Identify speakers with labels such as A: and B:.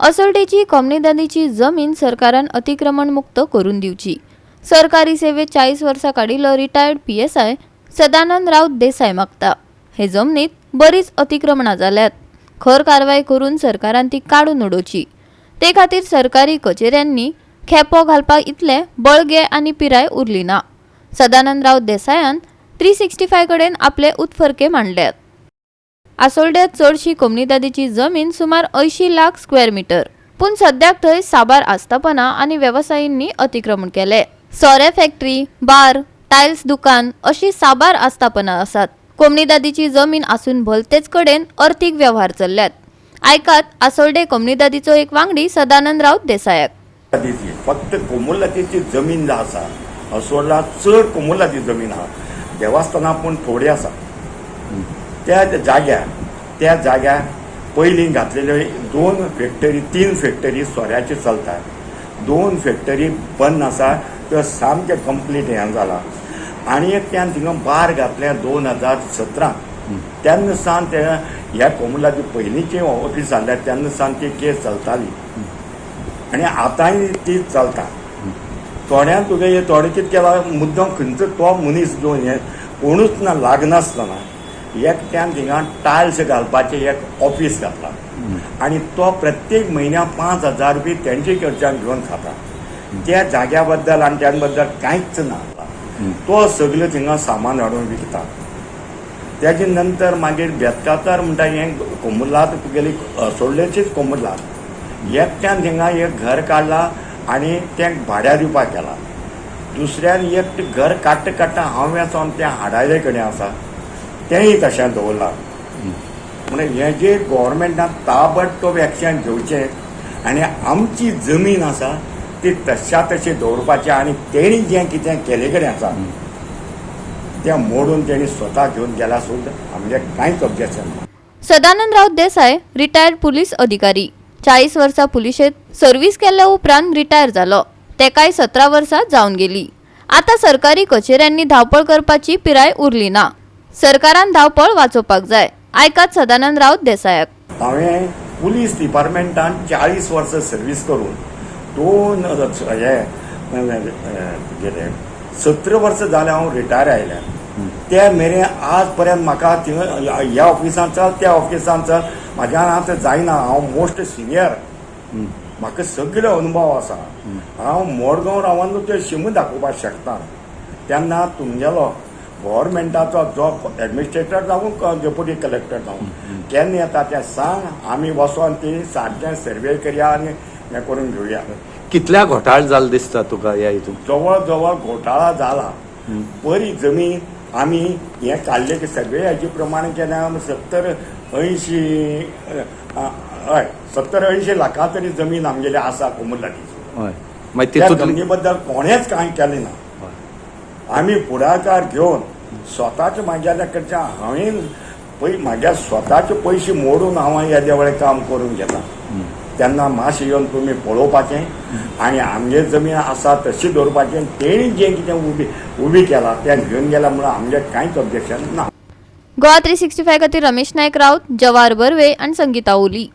A: असोल्डेची कोमनिदादीची जमीन सरकारान अतिक्रमण मुक्त करून दिवची. सरकारी सेवेत 40 वर्सां काडिल्लो रिटायर्ड पीएसआय सदानंद राऊत देसाय मागता. हे जमनीत बरीच अतिक्रमणां जाल्यात. खर कारवाय करून सरकारान ती काडून उडोवची. ते खातीर सरकारी कचेऱ्यांनी खेपो घालपा इतले बळगे आनी पिराय उरली ना. सदानंद राऊत देसायान 365 कडेन आपले उत्फर्के मांडल्यात. आसोल्ड्यात चडशी कोमनिदादीची जमीन सुमार 80 लाख स्क्वेअर मीटर, पूण सद्याक थंय साबार आस्थापनां आनी वेवसायींनी अतिक्रमण केले. सोऱ्या फॅक्टरी, बार, टायल्स दुकान अशी साबार आस्थापनां आसात. कोमनिदादीची जमीन आसून भलतेच कडेन अर्थीक व्यवहार चल्ल्यात. आयकात आसोल्डे कोमनिदादीचो एक वांगडी सदानंद राऊत देसायाक.
B: कोमुलादीची फक्त कोमुलादीची जमीन जी आसा, असोला चड कोमुलादी जमीन आहा. देवस्थानां पूण थोडी आसा. त्या जाग्यार पयलीं घातलेल्यो दोन फॅक्टरी, तीन फॅक्टरी सोऱ्याच्यो चलतात. दोन फॅक्टरी बंद आसा, त्यो सामकें कंप्लीट हें जाला. आनी एक त्यान थिंगा बार घातले 2017. तेन्ना सावन ते ह्या कोमुलादी पयलींचे ऑफीस जाल्ले, तेन्ना सावन ती केस चलताली आनी आतांय ती चलता. थोड्यांक तुगे थोडे कितें केलां, मुद्दम खंयचो तो मनीस जो हें कोणूच ना लागनासतना एकट्यान थिंगा टायल्स घालपाचें एक ऑफीस घातलां आनी तो प्रत्येक म्हयन्याक 5000 रुपये तेंचे कडच्यान घेवन खाता. त्या जाग्या बद्दल आनी त्या बद्दल कांयच ना. तो सगळें थिंगा सामान हाडून विकता. तेजे नंतर मागीर बेतकातर म्हणटा, हें कोमुलाद तुगेली सोडलेचीच कोमुलाद. एकट्यान थिंगा एक घर काडला आनी तें भाड्यार दिवपाक गेला. दुसऱ्यान एक घर काडटा काडटा हांव वचोन तें हाडायले कडेन आसा, तेंय तशें दवरलां. म्हणून हें जे गोवोरमेंटान ताबडतोब एक्शन घेवचें आनी आमची जमीन आसा ती तश्या तशी दवरपाची आनी तेणी जें कितें केले कडेन आसा तें मोडून तेणी स्वता घेवन गेला सुद्दां आमगें कांयच ऑब्जेक्शन ना.
A: सदानंद राऊत देसाय रिटायर्ड पुलीस अधिकारी. 40 वर्सां पुलिशेत सर्वीस केल्ल्या उपरांत रिटायर जालो. तेकाय 17 वर्सां जावन गेली. आतां सरकारी कचेऱ्यांनी धांवपळ करपाची पिराय उरली ना. सरकारान धांवपळ वाचोवपाक जाय. आयकात सदानंद राऊत देसायाक.
B: हांवें पुलीस डिपार्टमेंटान 40 वर्सां सर्वीस करून दोन हे गेले 17 वर्सां जालें हांव रिटायर आयल्या. ते मेरेन आज पर्यंत म्हाका थिंगा ह्या ऑफिसान चल, त्या ऑफिसान चल, म्हाज्यान आतां जायना. हांव मोस्ट सिनियर, म्हाका सगळे अनुभव आसा. हांव मडगांव रावन त्यो शिमो दाखोवपाक शकता. तेन्ना तुमगेलो गोवोरमेंटाचो जो एडमिनिस्ट्रेटर जावं, डेप्युटी कलेक्टर जावं, केन्ना येता तें सांग. आमी वचोन ती सारकें सर्वे करया आनी हें करून घेवया.
C: कितल्या घोटाळ जाल दिसता तुका ह्या हितून?
B: जवळ जवळ घोटाळा जाला. बरी जमीन आमी हें काडलें की सगळे हाजे प्रमाणे केन्ना 70-80, हय, 70-80 लाखां तरी जमीन आमगेली आसा कोमुलादीची.
C: हय, मागीर
B: त्या
C: तितूंतली
B: जमनी बद्दल कोणेच कांय केलें ना. आमी फुडाकार घेवन स्वताचे म्हाज्या कडच्यान हांवें पय म्हाज्या स्वताचे पयशे मोडून हांव येदें व्हडलें काम करून घेता. तेन्ना मातशें येवन तुमी पळोवपाचें आनी आमगे जमीन आसा तशी दवरपाचें. तेणी जें कितें उबी उबी केला तें घेवन गेला म्हणून आमगें कांयच ऑब्जेक्शन ना.
A: गोवा 365 खातीर रमेश नायक राऊत, जवाहर बर्वे आनी संगीता ओली.